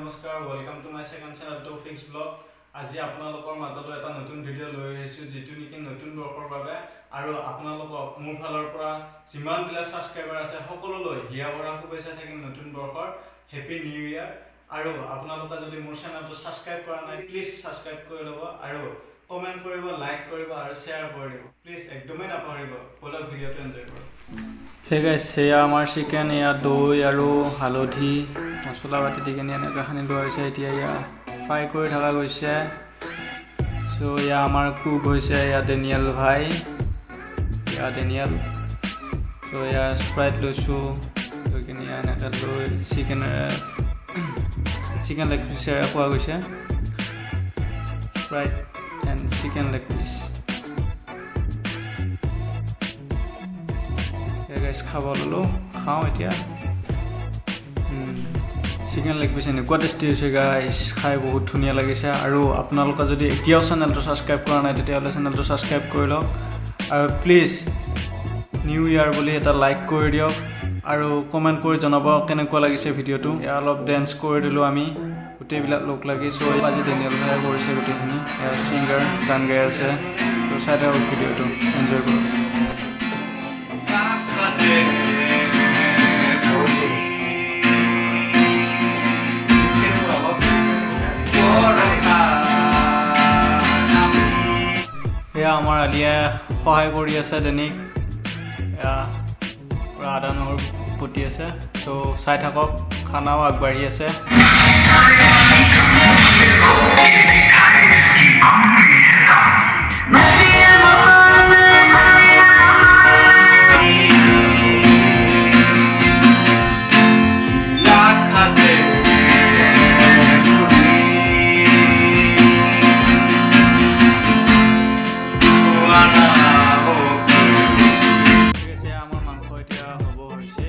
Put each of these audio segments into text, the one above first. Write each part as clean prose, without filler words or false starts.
নমস্কাৰ, welcome to my second channel Toufik's Vlog। আজি আপোনালোকৰ মাজলৈ এটা নতুন ভিডিঅ' লৈ আহিছোঁ, যিটো নেকি নতুন বৰ্ষৰ বাবে আৰু আপোনালোকক মোৰ ফালৰ পৰা যিমানবিলাক ছাবস্ক্ৰাইবাৰ আছে, সকলোলৈ হিয়া ভৰা শুভেচ্ছা থাকিল। নতুন বৰ্ষৰ হেপী নিউ ইয়াৰ। আৰু আপোনালোকে যদি মোৰ চেনেলটো ছাবস্ক্ৰাইব কৰা নাই, প্লিজ ছাবস্ক্ৰাইব কৰি ল'ব আৰু কমেণ্ট কৰিব, লাইক কৰিব আৰু শ্বেয়াৰ কৰি দিব প্লিজ, একদমেই নাপাহৰিব। ব'লক, ভিডিঅ'টো এনজয় কৰক। হে গাইছ, সেয়া আমাৰ চিকেন। এয়া দৈ আৰু হালধি মছলা পাতি দি কিনে এনেকৈ সানি লোৱা হৈছে। এতিয়া এয়া ফ্ৰাই কৰি থকা গৈছে। চ' এয়া আমাৰ কুক হৈছে, এয়া ডেনিয়েল ভাই, এয়া ডেনিয়েল। চ' এয়া স্প্ৰাইট লৈছোঁ, লৈ কিনে এয়া এনেকৈ লৈ চিকেনেৰে, চিকেন লেগ পিচেৰে খোৱা গৈছে। Sprite and chicken leg piece guys। খাব ল'লোঁ, খাওঁ এতিয়া। চিকেন লেগ পিচ এনেকুৱা টেষ্টি হৈছে গাইছ, খাই বহুত ধুনীয়া লাগিছে। আৰু আপোনালোকে যদি এতিয়াও চেনেলটো ছাবস্ক্ৰাইব কৰা নাই, তেতিয়াহ'লে চেনেলটো ছাবস্ক্ৰাইব কৰি লওক আৰু প্লিজ নিউ ইয়াৰ বুলি এটা লাইক কৰি দিয়ক আৰু কমেণ্ট কৰি জনাব কেনেকুৱা লাগিছে ভিডিঅ'টো। এয়া অলপ ডেন্স কৰি দিলোঁ আমি গোটেইবিলাক লগ লাগি। চ' আজি ডেনিয়েল ভাইয়ে কৰিছে গোটেইখিনি। এয়া ছিংগাৰ, গান গাই আছে। চ' চাই থাকক ভিডিঅ'টো, এনজয় কৰক। কাষতে বহি বৰষা নামি। সেয়া আমাৰ আলিয়াই সহায় কৰি আছে ডেনিক। এয়া পূৰা আদা নহৰু বটি আছে। চ' চাই থাকক, খানাও আগবাঢ়ি আছে। আকাশে ঘূৰি যোৱানা। ঠিক আছে, আমাৰ মাংস এতিয়া হ'ব হৈছে,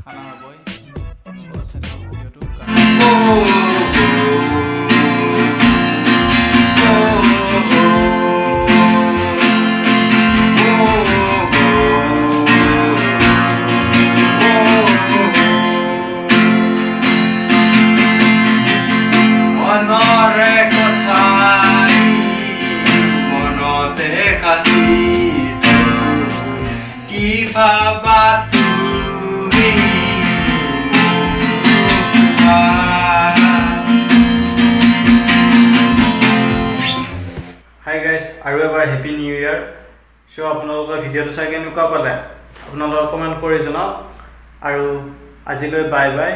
খানা হ'বই। চাই থাকক ভিডিঅ'টো। Oh, oh, oh। মনৰে কথাই মনতে সাঁচি কি ভাবা তুমি মোক কোৱা। হাই গাইজ, আৰু এবাৰ হেপী নিউ ইয়াৰ। চ' আপোনালোকে ভিডিঅ'টো চাই কেনেকুৱা পালে, আপোনালোকে কমেণ্ট কৰি জনাওক আৰু আজিলৈ বাই বাই।